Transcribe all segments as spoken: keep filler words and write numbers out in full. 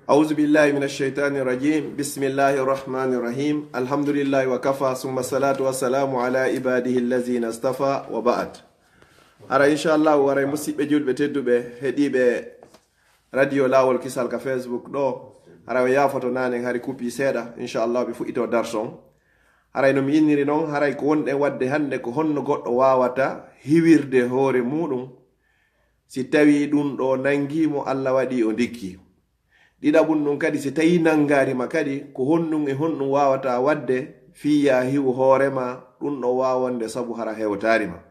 أعوذ بالله من الشيطان الرجيم. بسم الله الرحمن الرحيم. الحمد لله وكفى، ثم الصلاة والسلام على عباده الذين اصطفى، وبعد. Hara, inchallahu, haray musidɓe julɓe tedduɓe, heɗiiɓe radio Laawol Kisal ka Facebook ɗo, hara o yaafoto naane, hari kupi seeɗa, inchallahu, ɓe fuɗɗito darson. Haray no mi inniri non, haray ko wonɗen waɗde hannde ko honno goɗɗo waawata hiwirde hoore muuɗum si tawii ɗum ɗo nangii mo, Allah waɗii o ndikki. Ɗiɗaɓun ɗum kadi, si tawii nanngaari ma kadi, ko honɗum e honɗum waawata waɗde fii yaa hiwu hoore ma, ɗum ɗo waawonde sabu hara hewtaari ma.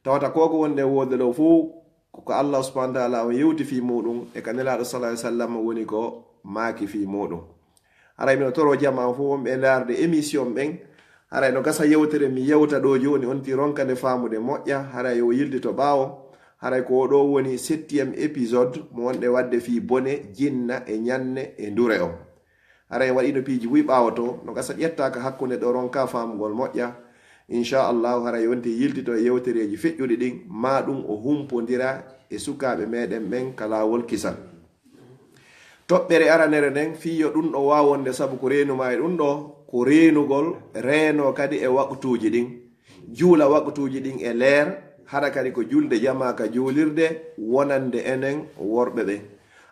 Tawata ko ko wonɗen woodude ɗo fow, ko ko Allah subhanahu wa ta'ala on yewti fii muuɗum, e ka Nelaaɗo sallallahu alaihi wasallam woni ko maaki fii muuɗum. Haray miɗo toro jamaa fow wonɓe e ndaarde émission ɓen, haray no gasa yewtere mi yewta ɗo jooni, on ti ronkande faamude moƴƴa, haray o yiltito ɓaawo. Haray ko o ɗo woni septième épisode mo wonɗe waɗde fii bone jinna e ñanne e ndure on. Haray en waɗiino piiji buy ɓaawo to, no gasa ƴetta ka hakkunde ɗo ronka faamugol moƴƴa. Inchallahu, haray yonti yiltito e yewtereeji feƴƴuɗi ɗin, ma ɗum o humpondira e sukaaɓe meɗen ɓen ka laawol kisal. Toɓɓere aranere nden, fii yo ɗum ɗo waawonde, sabu ko reenuma e ɗum ɗo, ko reenugol reeno kadi e waqtuuji ɗin. Juula waqtuuji ɗin e leer, hara kadi ko julde jamaa ka juulirde wonande enen worɓe ɓen.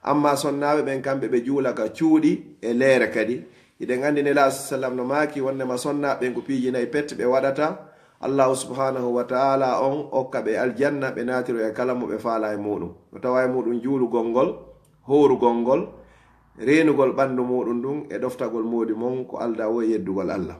Amma sonnaaɓe ɓen, kamɓe ɓe juula ka cuuɗi e leere kadi. Hiɗen anndi Nelaaɗo sallam no maaki wonnema sonnaaɓe ɓen ko piiji nayi pet ɓe waɗata. Allahu subhanahu wa ta'ala on okka ɓe aljanna, ɓe naatiro e kala mo ɓe faala e muuɗum. No tawa e muuɗum juulugol ngol, hoorugol ngol, reenugol ɓanndu muuɗum ndun e ɗoftagol moodi mon ko aldaa woo e yeddugol Allah.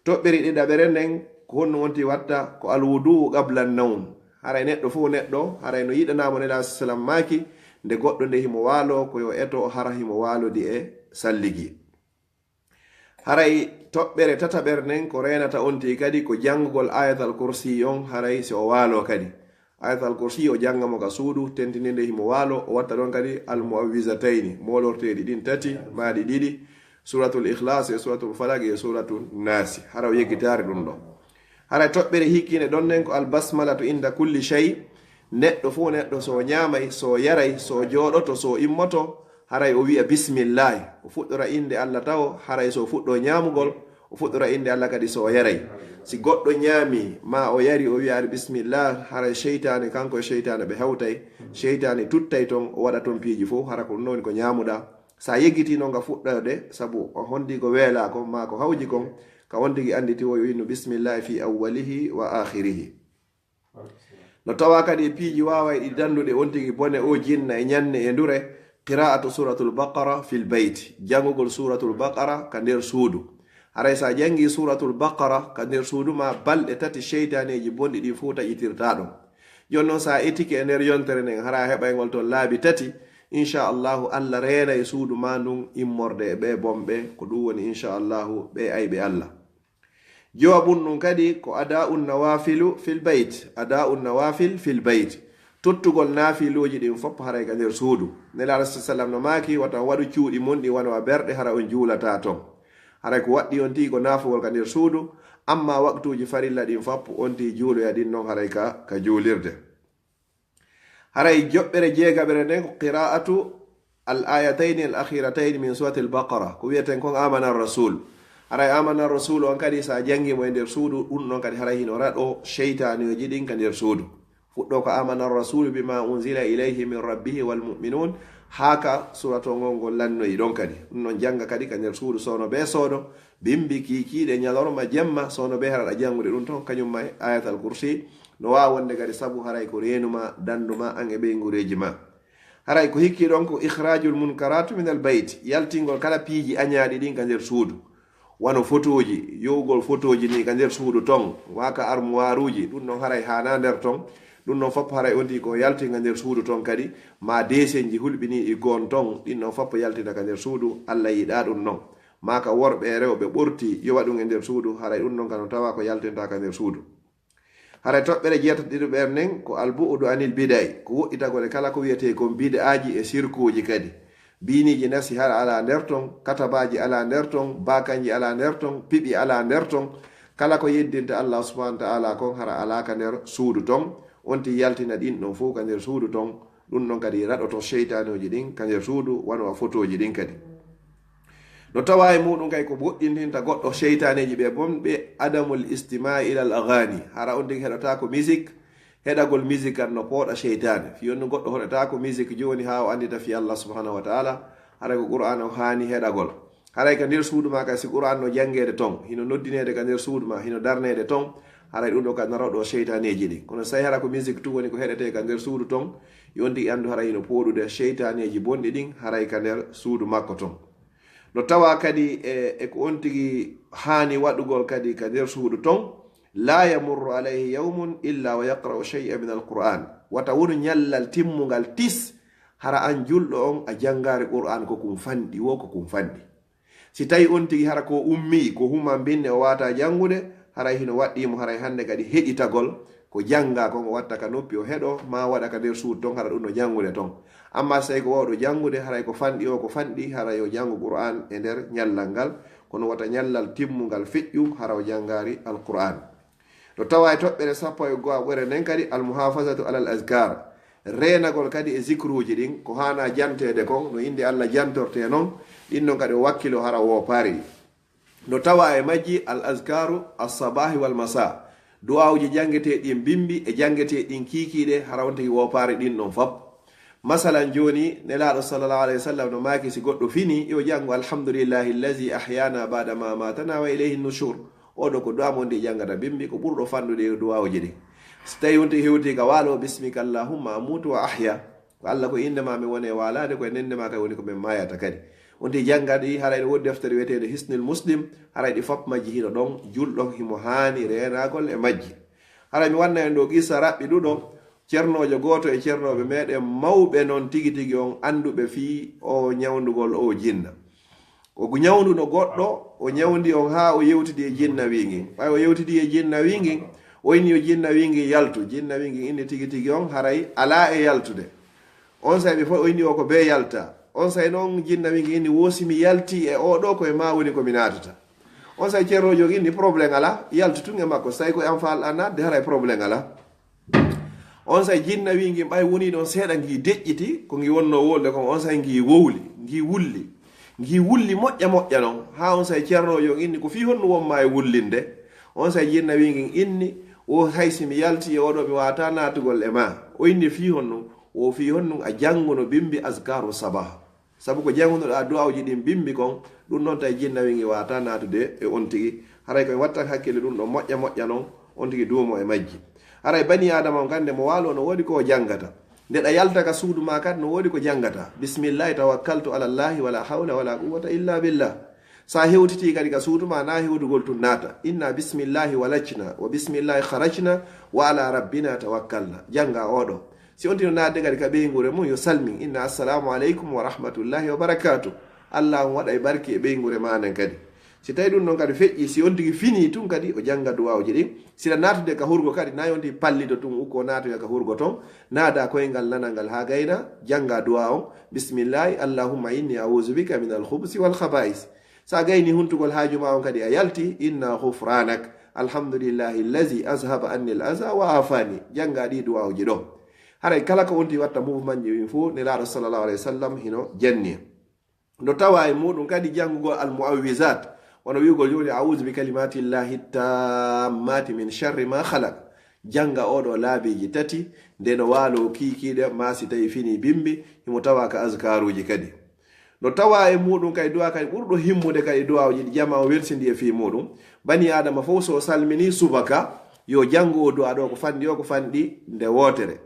Toɓɓere ɗiɗaɓere nden, ko honno wonti watta? Ko alwudu'u qabla nawm. Haray neɗɗo fow neɗɗo, haray no yiɗanaama Nelaaɗo sallam maaki, nde goɗɗo nde himo waalo, ko yo eto hara himo waalodi e salligi. Haray toɓɓere tataɓere nden, ko reenata on ti kadi, ko janngugol Ayatal Kursi on, haray si o waalo kadi. Ayatal Kursi o jannga mo ka suudu, tentininde himo waalo, o watta ɗon kadi Al Mu'awwizatayni, moolorteeɗi ɗin tati, maaɗi ɗiɗi, Suratul Ikhlas e Suratul Falaq e Suratul Nasi. Hara o yeggitaari ɗum ɗo. Haray toɓɓere hikkine ɗon nden ko Al Basmalatu inda kulli shay. Neɗɗo fow neɗɗo so ñaamay, so yaray, so jooɗoto, so immoto, haray o wi'a bismillahi. O fuɗɗora innde Allah tawo, haray so fuɗɗo ñaamugol, o fuɗɗora innde Allah kadi so o yaray. Si goɗɗo ñaami, ma o yari, o wi'aari bismillah, haray seytaane, kanko e seytaane ɓe hawtay, seytaane tuttay ton, o waɗa ton piiji fow, hara ko ɗum ɗon woni ko ñaamuɗaa. Sa yeggitii non nga fuɗɗoode, sabu o honndii ko weelaa kon, ma ko hawji kon, ka on tigi annditi o yo innu bismillahi fi awwalihi wa akhirihi. No tawa kadi e piiji waaway ɗi danndude on tigi bone o jinna e ñanne e ndure, qira'atu Suratul Baqara fil bayt, janngugol Suratul Baqara ka nder suudu. Haray sa janngi Suratul Baqara ka nder suudu ma, balɗe tati seytaaneeji bonɗi ɗin fow taƴitirta ɗon. Jooni non sa etike e nder yontere nden, hara a heɓay ngol ton laabi tati, inchallahu Allah reena e suudu ma ndun immorde e ɓee bonɓe, ko ɗum woni inchallahu ɓee ayɓe Allah. Jowaɓun ɗum kadi ko ada'un nawafilu fil bayt, ada'un nawafil fil bayt. Tottugol naafiluuji ɗin fof haray ka nder suudu. Nelaaɗo sa sallam no maaki, wata on waɗu cuuɗi mon ɗin wano a berɗe, hara on juulata ton. Haray ko waɗɗi on tigi ko naafugol ka nder suudu, amma waqtuuji farilla ɗin fof on tigi juuloya ɗin non haray ka, ka juulirde. Haray joɓɓere jeegaɓere nden ko qira'atu al ayatayni al akhiratayni min suratil Baqara, ko wiyeten kon amana rasul. Haray amana rasul on kadi sa jangi mo e nder suudu, ɗum ɗon kadi haray hino raɗo seytaneeji ɗin ka nder suudu. Fuɗɗo ko amana rasul bima unzila ilayhi min rabbihi wal mu'minun, haa ka surato ngol ngol lannoyi ɗon kadi. Ɗum ɗon janga kadi ka nder suudu soono be soono, bimbi kiikiiɗe ñalorma jemma, soono be hara aɗa jangude ɗum ton, kañum ma e ayatal kursi. No waawa wonde kadi sabu haray ko reenuma, danduma, an e ɓeyngureeji ma. Haray ko hikki ɗon ko ikhrajul munkaratu min al bayt, yaltingol kala piiji añaaɗi ɗin ka nder suudu. Wano fotooji, yowgol fotooji ni ka nder suudu ton, waaka armuwaaruuji, ɗum ɗon haray haana nder ton. Ɗum ɗon foppo haray on tigi ko yaltinga nder suudu ton kadi, ma deesenji hulɓiniiɗi goon ton, ɗin ɗon foppo yaltina ka nder suudu, Allah yiɗaa ɗum ɗon. Ma ka worɓe e rewɓe ɓorti, yowa ɗum e nder suudu, haray ɗum ɗon kano tawa ko yaltinta ka nder suudu. Haray toɓɓere jeetati ɗiɗo ɓer nden ko albu'udu anil bida'i, ko woɗɗitagol e kala ko wiyetee kon bid'aaji e sirkuuji kadi. Biiniiji nasi hara alaa nder ton, katabaaji alaa nder ton, baakanji alaa nder ton, piɓi alaa nder ton. Kala ko yeddinta Allah subhanahu wa ta'ala kon hara alaa ka nder suudu ton. On ti yaltina ɗin ɗon fow ka nder suudu ton. Ɗum ɗon kadi raɗoto seytaneeji ɗin ka nder suudu, wano a fotooji ɗin kadi. No tawa e muɗum kay ko woɗɗintinta goɗɗo seytaneeji ɓe bonɓe, adamul istima ilal agani, hara on tigi heɗotaako musique. Heɗagol musique kan no pooɗa seytane. Fi on goɗɗo hoɗataako musique jooni haa o andita fi Allah subhanahu wa ta'ala, haray ko Qur'an o haani heɗagol. Haray ka nder suudu ma kay, si Qur'an no janngeede ton, hino noddineede ka nder suudu ma, hino darneede ton, haray ɗum ɗo ka naroɗo seytaneeji ɗin. Kono si tawi hara ko musique tun woni ko heɗetee ka nder suudu ton, yo on tigi anndu haray hino pooɗude seytaneeji bonɗi ɗin haray ka nder suudu makko ton. No tawa kadi e, e ko on tigi haani waɗugol kadi ka nder suudu ton, la yamurru alayhi yawmun illa wa yaqra'u shay'an min al-Qur'an. Wata wonu ñallal timmungal tis, hara an julɗo on a janngaari Qur'an ko kun fanɗi, wo ko kun fanɗi. Si tawi on tigi hara ko ummii, ko huma binne o waata janngude, haray hino waɗɗii mo haray hannde kadi heɗitagol ko janngaa kon, o watta ka noppi o heɗo, ma waɗa ka nder suudu ton, hara ɗum no janngude ton. Amma si tawi ko wawɗo janngude, haray ko fanɗi o, ko fanɗi, haray o janngu Qur'an e nder ñallal ngal, kono wata ñallal timmungal feƴƴu, hara o janngaari Al-Qur'an. No tawa e toɓɓere sappo e go'aɓere nden kadi, al-muhafazatu alal azkar, reenagol kadi e zikruuji ɗin, ko haana janteede kon, no innde Allah jantortee non, ɗin non kadi o wakkilo hara woopaari ɗi. No tawa e majji al azkaru as-sabahi wal masa, du'aawuji janngetee ɗin bimbi e janngetee ɗin kiikiiɗe, hara on tigi woopaari ɗin non fop. Masalan jooni, Nelaaɗo sallallahu alayhi wa sallam no maaki si goɗɗo fini, yo janngu alhamdulillahi allazi ahyana ba'da ma matana wa ilayhi nushur. O ɗo ko du'a mo ndi janngata bimbi, ko ɓurɗo fanɗude e du'aawuji ɗin. Si tawi on tigi hewti ka waalo, bismika allahumma amutu wa ahya. Ko Allah ko innde ma mi woni e waalaade, ko e nende ma kay woni ko min maayata kadi. On tigi jannga ɗi, haray no woodi deftere wi'eteende Hisnul Muslim, haray ɗi fop majji hino ɗon, julɗo himo haani reenagol e majji. Haray mi wanna en ɗo qissa raɓɓiɗuɗo, cernoojo gooto e cernooɓe meɗen mawɓe non tigi tigi on annduɓe fii o ñawndugol o jinna. O ñawnduno goɗɗo, o ñawndi on haa o yewtidi e jinna wii ngin. Ɓay o yewtidi e jinna wii ngin, o inni yo jinna wii ngin yaltu. Jinna wii ngin inni tigi tigi on haray alaa e yaltude. On say ɓe fof o inni o ko bee yalta. On say noon jinna wii ngin inni wo si mi yalti e oo ɗoo ko e maa woni ko mi naatata. On say ceerno on inni problème alaa, yaltu tun e makko. Say ko e am faal a naatde haray problème alaa. On say jinna wii ngin ɓay woni ɗon seeɗa ngi deƴƴiti, ko ngi wonno wolde kon, on say ngi wowli, ngi wulli. Ngi wulli moƴƴa moƴƴa non, haa on say ceerno on inni ko fii honno won maa e wullinde. On say jinna wii ngin inni, o hay si mi yalti e oo ɗoo mi waata naatugol e maa. O inni fii honno, o fii honno a jannguno bimbi azkaru sabah. Sabu ko janngunoɗaa du'aawuji ɗin bimbi kon, ɗum noon tawi jinna wii ngi waata naatude e on tigi. Haray ko en wattan hakkille ɗum ɗo moƴƴa moƴƴa non, on tigi duumo e majji. Haray bani Aadama on kadi nde mo waalo no woodi ko o janngata. Nde ɗa yalta ka suudu maa kadi no woodi ko janngata. Bismillahi tawakkaltu ala Allahi wala hawla wala quwwata illa billah. Sa hewtitii kadi ka suudu maa na hewtugol tun naata. Inna bismillahi walajna wa bismillahi kharajna wa ala rabbina tawakkalna. Jannga oo ɗoo. Si on tigi no naatde kadi ka ɓeynguure mum, yo salmin, inna assalamu aleykum wa rahmatullahi wa barakatuh. Allah on waɗa e barki e ɓeynguure maa nden kadi. Si tawi ɗum ɗon kadi feƴƴi, si on tigi finii tun kadi, o jannga du'aawuji ɗin. Si ɗa naatude ka hurgo kadi, na yo on tigi pallito tun, ukko naatoya ka hurgo ton, naada koyngal nanal ngal haa gayna, jannga du'aa on, bismillahi, allahumma inni a'udhu bika min al-khubusi wal khaba'is. Sa gayni huntugol haaju maa on kadi a yalti, inna ghufranak, alhamdulillahi allazi azhaba anni al-aza wa afani. Jannga ɗi du'aawuji ɗo. Haray kala ko on tigi watta mouvement ji ɗin fof, Nelaaɗo sallallahu alayhi wa sallam hino janni. No tawa e muɗum kadi janngugol al-mu'awwizat, wano wi'ugol jooni, a'udhu bi kalimatillahi tammati min sharri ma khalaq. Jannga oo ɗoo laabiiji tati, nde no waalo kiikiiɗe, maa si tawi fini bimbi, himo tawa ka azkaruuji kadi. No tawa e muɗum kay du'a kay ɓurɗo himmude kay e du'aawuji ɗi jamaa o welsindi e fii muɗum. Bani Aadama fof so salmini subaka, yo janngu oo du'a ɗoo ko fanɗi oo ko fanɗi nde wootere.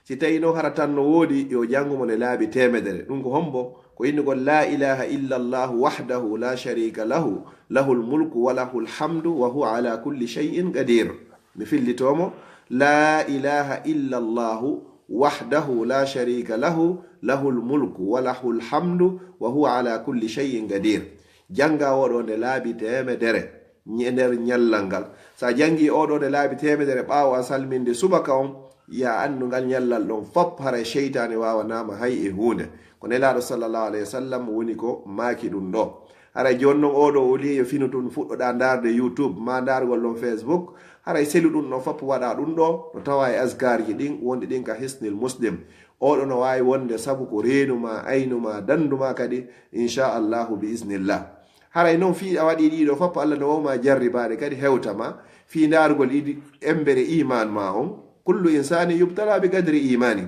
Si tawi noon hara tan no woodi, yo janngu mo nde laabi teemedere. Ɗum ko hombo? Ko innugol la ilaha illa Allahu wahdahu la sharika lahu, lahul mulku wa lahul hamdu wa huwa ala kulli shay'in qadir. Mi fillitoo mo, la ilaha illa Allahu wahdahu la sharika lahu, lahul mulku wa lahul hamdu wa huwa ala kulli shay'in qadir. Jannga oo ɗoo nde laabi teemedere ñe-, nder ñallal ngal. Sa janngi oo ɗoo nde laabi teemedere ɓaawo a salminde subaka on, ya anndu ngal ñallal ɗon fop haray seytaane waawanaama hay e huunde. Ko Nelaaɗo sallallahu alayhi wa sallam woni ko maaki ɗum ɗoo. Haray jooni non oo ɗoo au lieu yo finu tun fuɗɗoɗaa ndaarde YouTube maa ndaargol ɗon Facebook, haray selu ɗum ɗon fop waɗa ɗum ɗoo no tawa e azkarji ɗin wonɗi ɗin ka Hisnil Muslim. Oɗo no waawi wonde sabu ko reenu ma, aynu ma, dandu ma kadi, inchallahu, bi isnillah. Haray noon fii a waɗii ɗiɗo fof, Allah no wawma jarribaade kadi hewta ma fii ndaarugol idi embere iman ma on. Kullu insani yubtala bi qadri imani.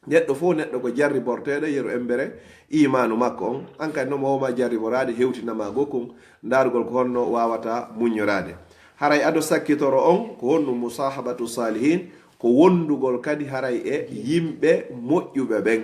Neɗɗo fof neɗɗo ko jarriborteeɗo yeru embere imanu makko on. An kadi noon mo wawma jarriboraade hewtinama gokkun ndaarugol ko honno wawata muññoraade. Haray ado sakkitoro on ko honno musahabatu salihin, ko wondugol kadi haray e yimɓe moƴƴuɓe ɓen.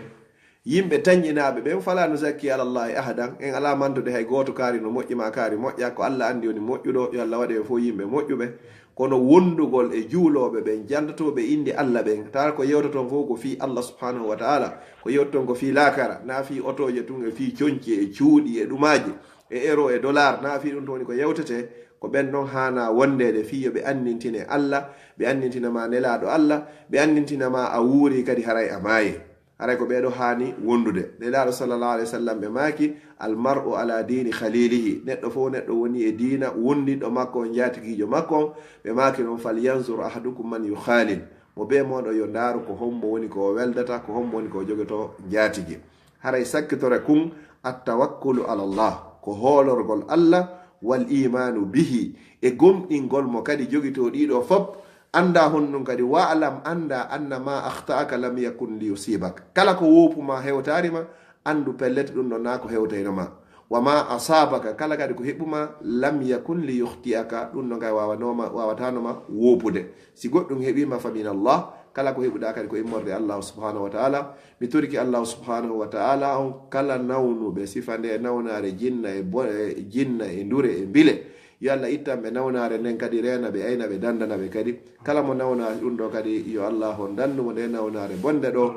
Yimɓe tanƴinaaɓe ɓen, fala nuzakki ala Allahi ahadan, en alaa mantude hay gooto kaari no moƴƴi ma kaari moƴƴa, ko Allah anndi woni moƴƴuɗo, yo Allah waɗe ɓe fof yimɓe moƴƴuɓe. Kono wondugol e juulooɓe ɓen, janndotooɓe innde Allah ɓen, tawa ko yewtoton fof ko fii Allah subhanahu wa ta'ala, ko yewtoton ko fii laakara, na fii otooje tun e fii conci e cuuɗi e ɗumaaji, e euro e dollar, na fii ɗum to woni ko yewtete, ko ɓen ɗon haana wondeede fii yo ɓe anndintine Allah, ɓe anndintina ma nelaaɗo Allah, ɓe anndintina ma a wuuri kadi haray a maaye. Haray ko ɓeeɗo haani wondude. Nelaaɗo sallallahu alayhi wa sallam ɓe maaki, "Al mar'u ala dini khalilihi." Neɗɗo fof neɗɗo woni e diina wondiɗɗo makko on, njaatigiijo makko on. Ɓe maaki noon, "Fal yanzur ahadukum man yukhalil." Mo bee mooɗon yo ndaaru ko hombo woni ko o weldata, ko hombo woni ko o jogoto njaatigi. Haray sakkitore kun, at-tawakkulu ala Allah, ko hoolorgol Allah, wal imanu bihi, e gomɗingol mo kadi jogitoo ɗiɗo fop. Annda honɗum kadi, wa'lam, annda, anna ma akhta'aka lam yakun li yusibak. Kala ko woopuma hewtaari ma, anndu pellet ɗum ɗon na ko hewtayno ma. Wa ma asabaka, kala kadi ko heɓuma, lam yakun li yukhti'aka, ɗum ɗon kay wawanoma, wawatano ma woopude. Si goɗɗum heɓima fa min Allah, kala ko heɓuɗa kadi ko immorde Allah subhanahu wa ta'ala. Mi toriki Allah subhanahu wa ta'ala on kala nawnuɓe sifa nde nawnaare jinna e bo-, e jinna e ndure e mbile. Yo Allah ittan ɓe nawnaare nden kadi reena ɓe, ayna ɓe, dandana ɓe kadi. Kala mo nawna ɗum ɗo kadi yo Allah on dandu mo nde nawnaare bonde ɗo.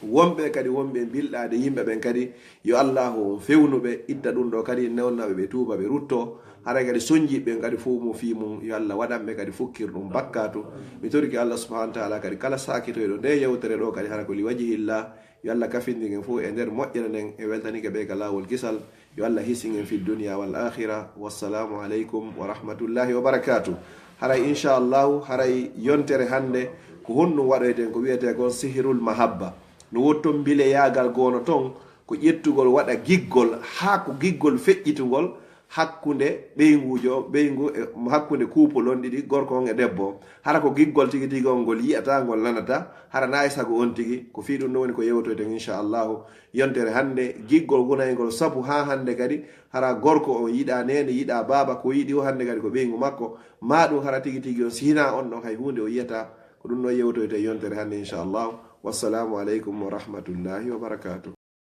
Wonɓe kadi wonɓe bilɗaade yimɓe ɓen kadi yo Allahu on fewnu ɓe, itta ɗum ɗo kadi newnaɓe ɓe tuuba ɓe rutto. Haray kadi sonji ɓen kadi fof mo fii mum yo Allah waɗan ɓe kadi fukkir ɗum bakkatu. Mi toriki Allah subhanahu wa ta'ala kadi kala sakitoyɗo nde yewtere ɗo kadi hara ko li wajhillah, yo Allah kafindigen fof e nder moƴƴere nden e weltanike ɓe ka laawol kisal. Yo Allah hisingen fi dunya wal akhira. Wassalamu aleykum wa rahmatullahi wa barakatuh. Haray inchallahu haray yontere hannde ko honɗum waɗoyten ko wiyetee kon sihirul mahabba. No wotton mbile yaagal goono ton ko ƴettugol waɗa giggol haa ko giggol feƴƴitugol hakkunde ɓeynguujo ɓeyngu e hakkunde kuupol on ɗiɗi gorko on e debbo on. Hara ko giggol tigi tigi on ngol yi'ata ngol nanata, hara nayi sago on tigi. Ko fii ɗum ɗo woni ko yewtoyten inchallahu yontere hannde. Giggol gunayngol sabu haa hannde kadi hara gorko on yiɗa neene yiɗa baaba ko yiɗi o hannde kadi ko ɓeyngu makko. Ma ɗum hara tigi tigi on si hinaa on ɗon hay huunde o yiyata. Ko ɗum ɗo yewtoyte yontere hannde inchallahu. Wassalamu aleykum wa rahmatullahi wa barakatuh.